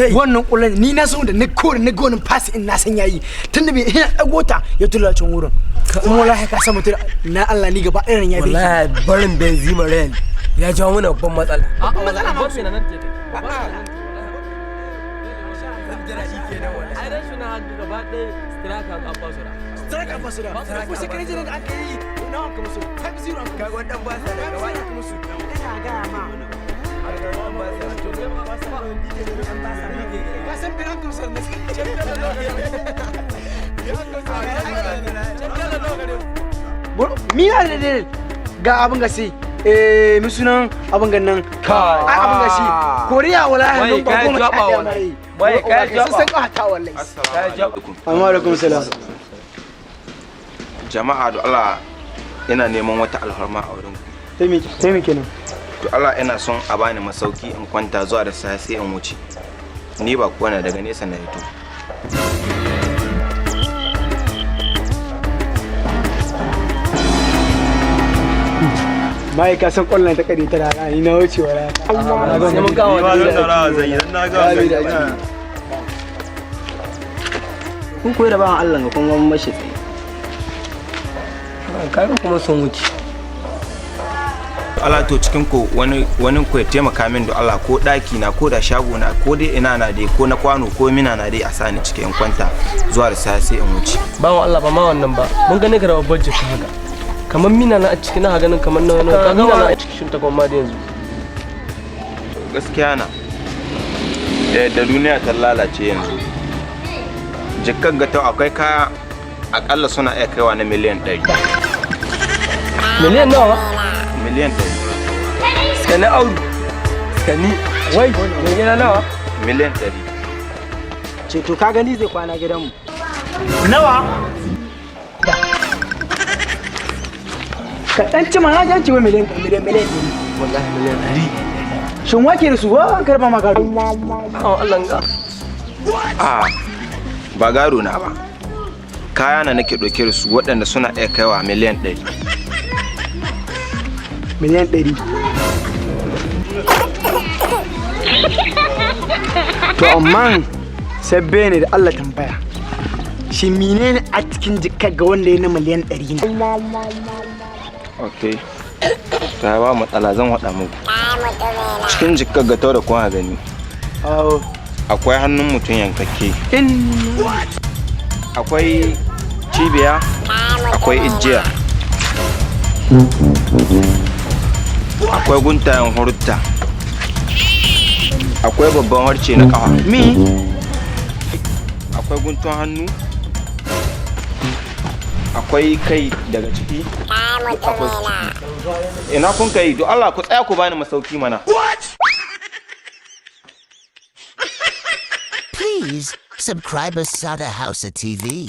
Wannan kullun ni na san da na kore na gonin pass in na san yayi tunda bai ina dago ta ya tura can wurin. Kuma wallahi ka san mutum na Allah ni gaba ɗayan ya bai. Wallahi barin Benzema Real ya jawo mana babban matsala. Matsala ma. Babban nan take. Ai ran suna gaba ɗaya striker an ba su da. Striker ba su da. Ko sai kare da aka yi nawa ka musu 5-0 an Kaga wannan ba sa da gaba aka musu. Ina ga ma. Ka san biran kamsar ne. Mina da da ga abin gasi eh mi sunan abin gannan ai abin gasi Koriya wallahi Wai, nan ba kai goma sha jaba ɗaya wallahi. mai. Wai, kai sun jaba. san ka wallahi. Assalamu Amma alaikum salam. Jama'a, da Allah ina neman wata alfarma a wurin ku. Sai me kenan? To Allah ina son a bani masauki in kwanta zuwa da safe sai in wuce. Ni ba kuwa na daga nesa na hito. Mai ka san kwallon ta kare ta rana ni na wuce wala. Sai mun kawo Ni ma zan daura zan yi dan na ga Babu da ake. Kun koyi da bawan Allah ga kun ga mashi tsaye. Kaga kuma sun wuce. Allah to cikin ku wani wani ku ya taimaka min da Allah, ko daki na ko da shago na ko dai ina na dai ko na kwano ko mina na dai a sani cikin in kwanta zuwa da safe sai in wuce. Bawan Allah, ba ma wannan ba. Mun gane ka da babbar jika haka. Kamar mina na a cikin na ganin kamar na wani kaga mina na a cikin ta gwamma da yanzu. Gaskiya na da yadda duniya ta lalace yanzu, jikkan ga ta akwai kaya akalla suna iya kaiwa na miliyan 100. Miliyan nawa? Miliyan 100. Skani Audu. Skani. Wai, mai gida nawa? Miliyan 100. Ce to ka gani zai kwana gidanmu. Nawa? Ka dan ci mana jan ci miliyan miliyan miliyan ɗari. Wallahi miliyan 100. Shin wake da su wa an karba ma gado? Bawan Allah ga. A ba gado na ba, kaya na nake ɗauke da su waɗanda suna iya kaiwa miliyan 100. Miliyan 100. To amma sabbe ne da Allah tambaya. Shi menene a cikin jikka ga wanda ya na miliyan 100 ne? Ok, ta ba matsala, zan haɗa muku. Cikin jikkar ga da kuma gani Awo. akwai hannun mutum yankakke, In akwai cibiya, akwai ijiya, akwai guntayen hurta, akwai babban harce na kafa, mi akwai guntun hannu, akwai kai daga ciki, akwai ciki. Ina kun kai? Don Allah ku tsaya ku bani masauki mana. Please subscribe Sada House TV.